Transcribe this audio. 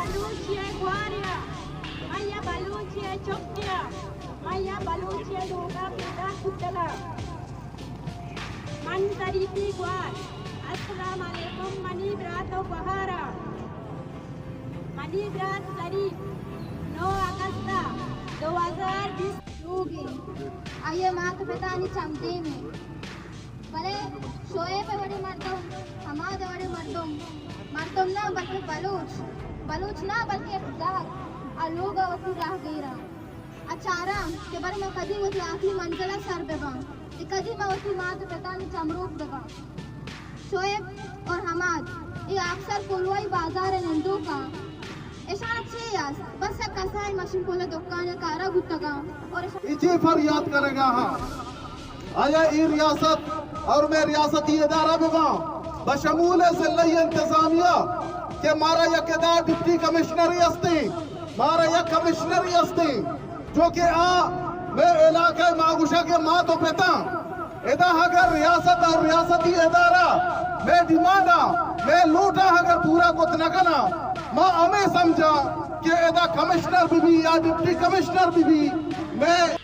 بلوچی ءِ گواریا، من یا بلوچی ءِ چکیا، من یا بلوچی ءِ لوگا پیدا کتگا۔ من ظریفی گوار۔ السلام علیکم منی برات و گوہارا۔ منی برات ظریف نو اگست دو ہزار بیست لوگ انت۔ آئی ءِ مات پتانی چم دیم انت۔ بلے شعیب ءِ وڑیں مردم، حماد ءِ وڑیں مردم، مردم نہ بلکہ بلوچ، بلوچ نہ بلکہ یک زہگ آ لوگ ءَ وتی راہ گیراں۔ آ چاراں کہ بلے من کدی وتی آخری منزل ءَ سر بہ باں، کہ کدی من وتی مات ءُ پتانی چمروک بہ باں۔ شعیب اور حماد، اے آپسر کولوائی بازار ءِ نندوکاں۔ اشاں چے است؟ بس یک کسانیں مشین پل ءِ دکان ءِ کارا بوتگاں اور اشاں اے چے فریاد کنگا ہاں؟ آیا اے ریاست اور مئے ریاستی ادارہ بہ باں، بشمول ضلعی انتظامیہ، کہ مارا یک ادا ڈپٹی کمشنرے استیں، مارا یک کمشنرے استیں، جو کہ آ مئے علاقہ ءِ، ما گوشاں کہ مات ءُ پتاں، ادا اگر ریاست اور ریاستی ادارہ مئے ڈیمانڈاں، مئے لوٹاں اگر پورا کت نہ کناں، ما ہمے سمجھاں کہ ادا کمشنر بہ بی یا ڈپٹی کمشنر بہ بی، مئے